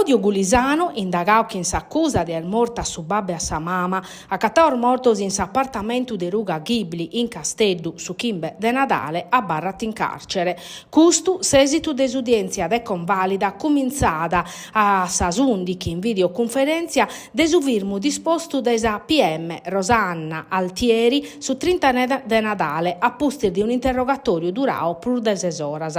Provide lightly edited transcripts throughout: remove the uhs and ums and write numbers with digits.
Claudio Gulisano, indagau chin s'acusa de aer mortu a su babbu e a sa mama, acataos mortos in s'apartamentu de ruga Ghibli in Casteddu su chimbe de Nadale, abarrat in càrcere. Custu s'èsitu de s'udièntzia de convàlida cumintzada a sas ùndichi in videocunferèntzia de su firmu dispostu dae sa PM Rosanna Altieri su trinta de Nadale a pustis de un'interrogatòriu durau prus de ses oras.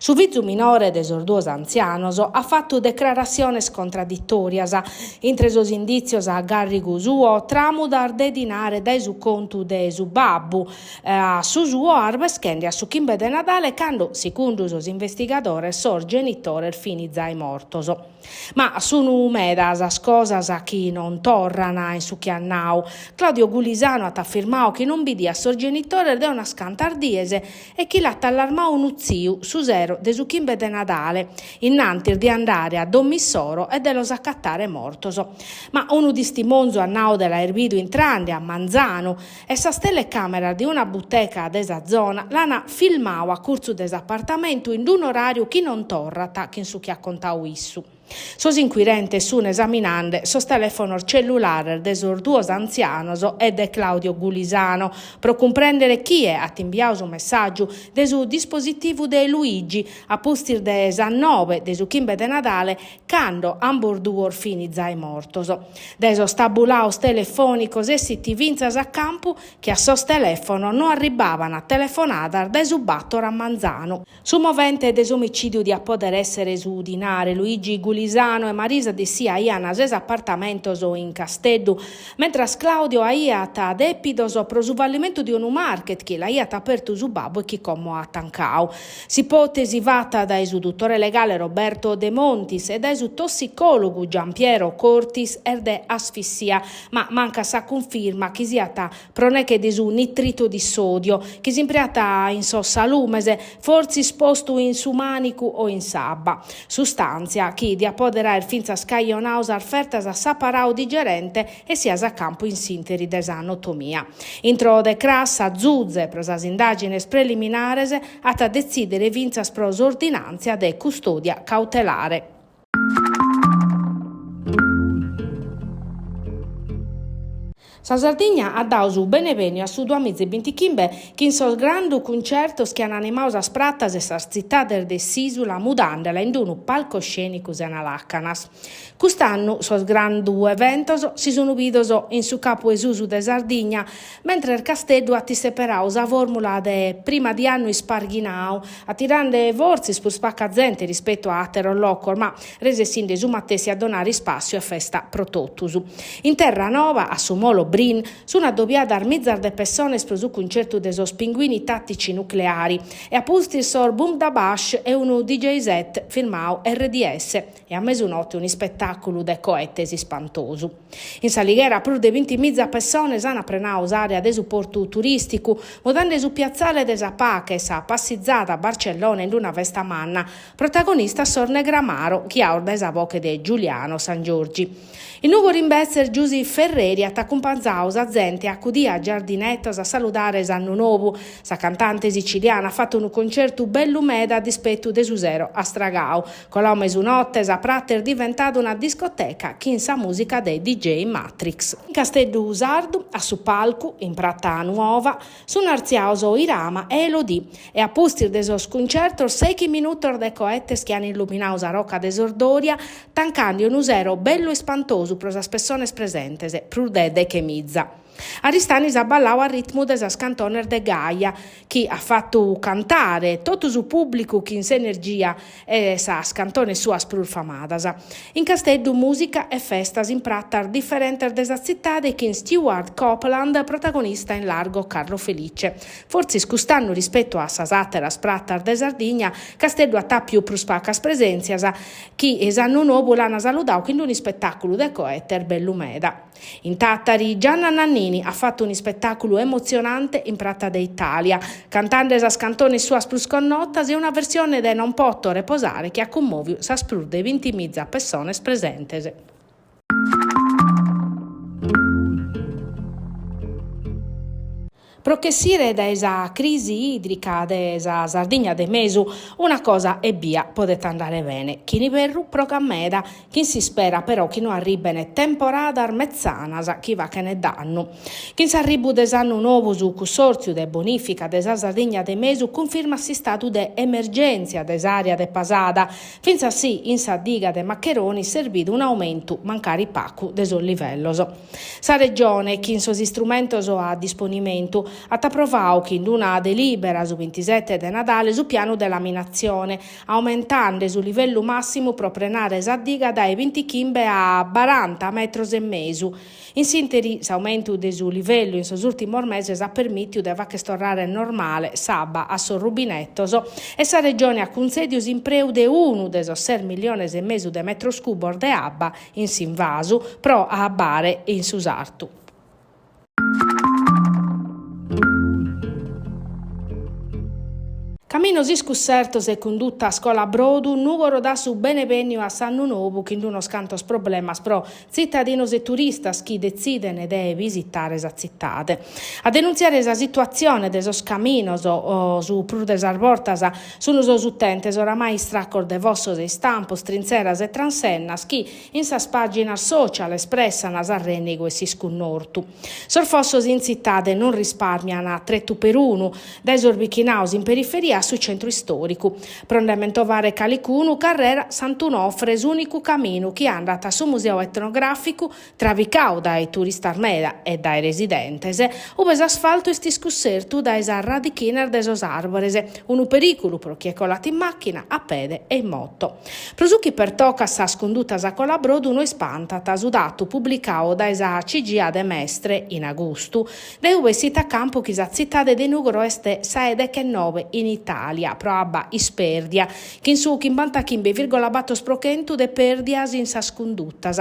Su fizu minore de sos duos antzianos at fatu decrarassiones contraditòrias. Intre sos indìtzios a gàrrigu suo, tràmudas de dinare dae su contu de su babbu a su suo arbeschende a su chimbe de Nadale cando, segundu sos investigadores, sos genitores fin zai mortos. Ma sunu meda sas cosas chi non torran in su chi at nau. Claudio Gulisano at afirmau chi non bidiat sos genitores de unas cantas dies e chi l'at allarmau unu tziu su sero de su chimbe de Nadale, innantis de andare a domo issoro e de los acatare mortos. Ma unu distimonzu at nau de l'aer bidu intrande a manzanu e sas telecàmeras de una buteca de sa zona l'an filmau a curtzu de s'apartamentu in un'oràriu chi non torrat chin su chi at contau issu. Sos incuirentes sun esaminande sos telèfonos cellulares de sos duos antzianos e de Claudio Gulisano pro cumprèndere chie at imbiau su messàgiu de su dispositivu de Luigi a pustis de sas nobe de su chimbe de Nadale cando ambos duos fin zai mortos. Dae sos tabulaos telefònicos essit fintzas a campu chi a sos telèfonos no arribbaban telefonadas dae su bator a manzanu. Su movente de s'omicìdiu diat pòdere èssere su dinare. Luigi Gulisano e Marisa Dessì aian ses apartamentos in Casteddu, mentras Claudio aiat dèpidos pro su fallimentu de unu market chi l'aiat apertu su babbu e chi como at tancau. S'ipòtesi fata dae su dutore legale Roberto Demontis e dae su tossicòlogu Giampiero Cortis est de asfissia, ma mancat sa cunfirma chi siat pro neche de su nitrito di sodio, chi s'impreat in sos salumes, fortzis postu in su mànicu o in s'abba. Sustàntzia chi diat pòdere aer fintzas cajonau sas fertas a s'aparau digerente essias a campu in s'ìnteri de sa notomia. Intro de cras sa zuze pro sas indàgines preliminares at a detzìdere fintzas pro s'ordinàntzia de custòdia cautelare. Sa Sardigna at dadu su benevènniu a su duamiza e bintichimbe chin sos grandu cuncertos chi an animadu sas pratas e sas tzitades de s'ìsula mudandela in unu palcoscènicu sena làcanas. Cust'annu sos grandu eventos si sun bidos in su capu 'e susu de Sardigna, mentres Casteddu at isseperadu sa fòrmula de prima di annu isparghinadu, atirande fortzis prus paca zente rispetu a àteros locos, ma resessinde su matessi a donare ispàssiu e festa pro totus. In Terranova, a su Molo Brin, sun addobiadas mizas de pessones pro su cuncertu de sos Pinguini Tattici Nucleari e a pustis sos Boomdabash e unu DJ set firmadu RDS. e a mesunote un'ispetàculu de coetes ispantosu. In S'Alighera prus de bintimiza pessones ant prenadu s'àrea de su portu turìsticu, mudende su piatzale de sa Pache e sa passizada Barcellona in una festa manna, protagonistas sos Negramaro, ghiados dae sa boche de Giuliano Sangiorgi. In Nùgoro imbetzes Giusy Ferreri at acumpanzadu sa zente acudia a Giardinetos a saludare s'annu nou. Sa cantante siciliana at fatu unu concertu bellu meda a dispetu de su sero astragadu. Colau mesunote sa prata est diventada una discoteca chin sa mùsica de DJ Matrix. In Casteddu Sardu, a su palcu, in Prata Nuova, sun artziados Irama e Elodie e a pustis de sos cuncertos sèichi minutos de coetes chi an illuminadu sa roca de sos Doria, tancande unu sero bellu e ispantosu pro sas pessones presentes, prus de dechemiza. Aristanis at ballau a ritmu de sas cantones de Gaia, chi at fatu cantare totu su pùblicu chin s'energia 'e sas cantones suas prus famadas. In Casteddu mùsica e festas in pratas diferentes de sa tzitade chin Stewart Copeland protagonista in Largo Carlo Felice. Fortzis cust'annu rispetu a sas àteras pratas de Sardigna, Casteddu at àpiu prus pacas presèntzias, chi s'annu nou l'an saludadu chin un'ispetàculu de coetes bellu meda. In Tàtari, Gianna Nannini at fatu un'ispetàculu emotzionante in Prata de Itàlia, cantende sas cantones suas prus connotas e una versione de Non poto reposare chi at cummòviu sas prus de bintimiza pessones presentes. Pro ch'essire dae sa crisi ìdrica de sa Sardigna de mesu, una cosa ebbia podet andare bene, chi in iberru progat meda, chin s'ispera però chi no arribene temporadas metzanas chi fachene dannu. Chin s'arribu de s'annu novu su Cussòrtziu de Bonìfica de sa Sardigna de mesu cunfirmat s'istadu de emergèntzia de s'àrea de Pasada, fintzas si in sa diga de Maccheroni s'est bidu un'aumentu, mancari pacu, de sos livellos. Sa Regione, chin sos istrumentos a disponimentu, at aprovadu chin una delìbera su bintisete de Nadale su pianu de laminatzione, aumentende su livellu màssimu pro prenare sa diga dae bintichimbe a baranta metros e mesu. In s'ìnteri, s'aumentu de su livellu in sos ùrtimos meses at permìtidu de fagher torrare normale s'abba a sos rubinetos e sa Regione at cuntzèdidu s'impreu de unu de sos ses milliones e mesu de metros cubos de abba in s'invasu pro abbare in su sartu. Caminos iscussertos e cundutas colabrodu, Nùgoro dat su benebènniu a s'annu nou chin unos cantos problemas pro tzitadinos e turistas chi detziden de bisitare sa tzitade. A denuntziare sa situatzione de sos caminos, su prus de sas bortas, Sunt sos utentes oramai istracos de fossos e istampos, trintzeras e transennas chi, in sas pàginas social, espressan s'arrennegu e s'iscunnortu. Sos fossos in tzitade non rispàrmian tretu perunu, dae sos bichinados in periferia a su centru istòricu. Pro nde mentovare calicunu, carrera Sant'Unofre, s'ùnicu caminu chi andat a su Museu Etnogràficu, Trabicadu dae turistas meda e dae residentes, ube s'asfaltu est iscussertu dae sas radichinas de sos àrbores, unu perìculu pro chie colat in màchina, a pede e in moto. Pro su chi pertocat sas cundutas a colabrodu no ispantat su datu publicadu dae sa CGIA de Mestre in agustu, dae ube essit a campu chi sa tzitade de Nùgoro est sa 'e dechenobe in Itàlia pro abba ispèrdia, chin su chimbantachimbe vìrgola bator pro chentu de pèrdias in sas cundutas.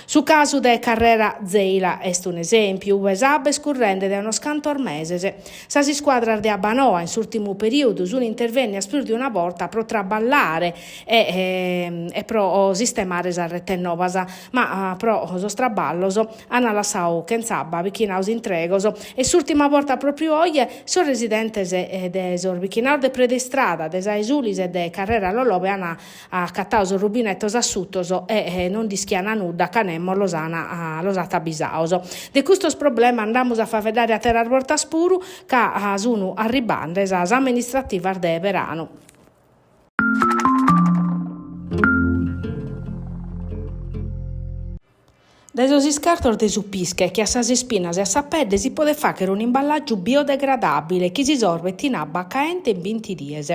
Su casu de carrera Zeila est un'esèmpiu, ue s'abba est currende dae unos cantos meses. Sas iscuadras de Abbanoa in s'ùrtimu perìodu sunt intervènnias prus de una borta pro traballare e e pro sistemare sas retes novas, ma pro sos traballos ant lassadu chentza abba bichinados intregos e s'ùrtima borta pròpriu oje sos residentes de sos bichinados de Predeistrada, de Sa 'e Sulis e de carrera Lollobe ant acatadu sos rubinetos assutos e non nd'ischian nudda ca nemos los an los at abisados. De custos problemas nd'amus a faeddare àteras bortas puru ca sun arribande sas amministrativas de beranu. Dae sos iscartos de su pische che a sas ispinas e a sa pedde si podet fàghere un'imballàgiu biodegradàbile chi si sorvet in abba caente in binti dies.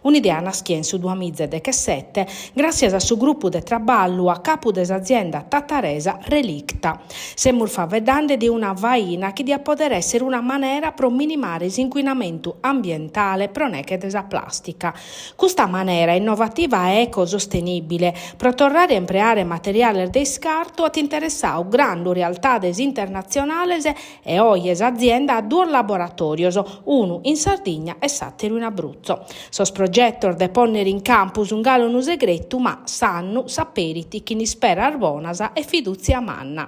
Un'idea naschia in su duamiza e dechesete gràssias a su grupu de traballu a capu de s'azienda tataresa Relicta. Semus faeddende de una faina chi diat pòdere èssere una manera pro minimare s'incuinamentu ambientale pro neche de sa plàstica. Custa manera innovativa e ecosostenìbile pro torrare a impreare materiales de iscartu at interessadu grandu realtades internatzionales e oje s'azienda at duos laboratòrios, unu in Sardigna e s'àteru in Abruzzo. Sos progetos de pònnere in campu sunt galu unu segretu ma s'annu s'aperit chin isperas bonas e fidùtzia manna.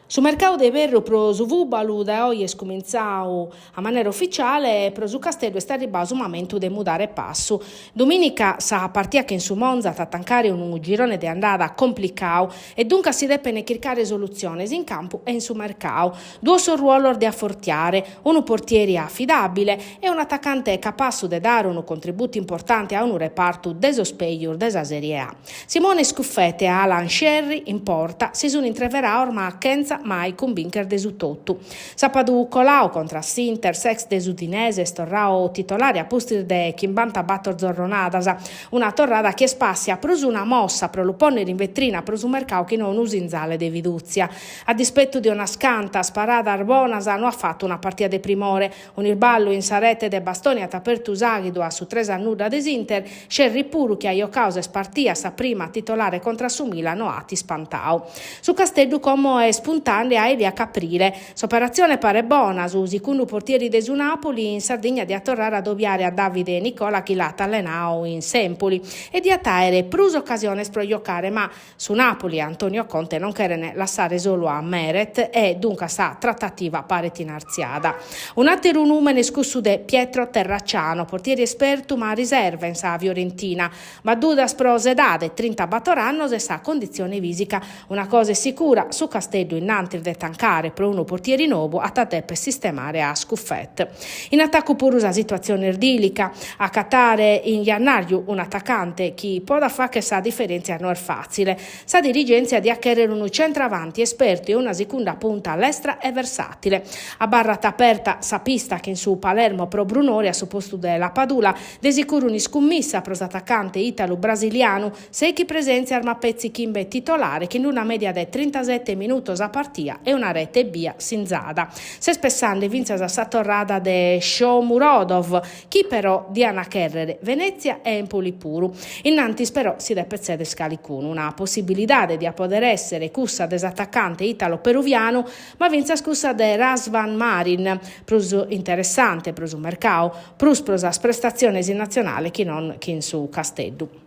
Su mercadu de iberru pro su fùbalu dae oje est cumintzadu a manera uficiale e pro su Casteddu est arribbadu su mamentu de mudare passu. Dumìnica sa partia chin su Monza at a tancare unu girone de andada complicadu e duncas si depent chircare solutziones in campu e in su mercadu. Duos sos ruolos de afortiare, unu portieri afidàbile e un'atacante capassu de dare unu contributu importante a unu repartu de sos pejus de sa Serie A. Simone Scuffet e Alen Sherri in porta si sunt intreverados ma chentza mai cumbincher de su totu. Sàpadu coladu contra s'Inter s'ex de s'Udinese est torradu titolare a pustis de chimbantabator zorronadas, una torrada chi est pàssia prus una mossa pro lu pònnere in vetrina pro su mercadu chi no unu sinzale de fidùtzia. A dispetu de unas cantas paradas bonas no at fatu una partia de primore. Un'isballu in sa rete de Bastoni at apertu s'àghidu a su tres a nudda de s'Inter, Sherri puru chi at jocadu ses partias sa prima titolare contra su Milan no at ispantadu. Su Casteddu como est puntadu. puntande a Elia Caprile. S'operatzione paret bona, su sicundu portieri de su Napoli in Sardigna diat torrare a adobiare a Davide Nicola chi l'at allenadu in s'Empoli e diat àere prus ocasiones pro giocare ma su Napoli e Antonio Conte non cherent lassare solu a Meret e duncas sa tratativa paret in artziada. Un'àteru nùmene est cussu de Pietro Terracciano, portieri espertu ma riserva in sa Fiorentina. B'at dudas pro s'edade, trintabator annos, e sa conditzione fìsica. Una cosa est sicura, su Casteddu innantis de tancare pro unu portieri nobu at a deper sistemare a Scuffet. In atacu puru sa situatzione est dìlica. Acatare in jannàriu un'atacante chi podat fàghere sa diferèntzia no est fàtzile. Sa dirigèntzia diat chèrrere unu centravanti espertu e una sicunda punta lestra e versàtile. Abarrat aperta sa pista chin su Palermo pro Brunori a su postu de Lapadula, De sicuru un'iscummissa pro s'atacante italu-brasilianu, sèichi presèntzias ma petzi chimbe titolare chin una mèdia de trintasete minutos a partia e una rete ebbia sinzada. S'est pessande fintzas a sa torrada de Shomurodov, chi però diant chèrrere Venètzia e Empoli puru. Innantis però si depet tzèdere calicunu. Una possibilidade diat pòdere èssere cussa de s'atacante italo-peruvianu, ma fintzas cussa de Razvan Marin, prus interessante pro su mercau, prus pro sas prestatziones in natzionale chi non chin su Casteddu.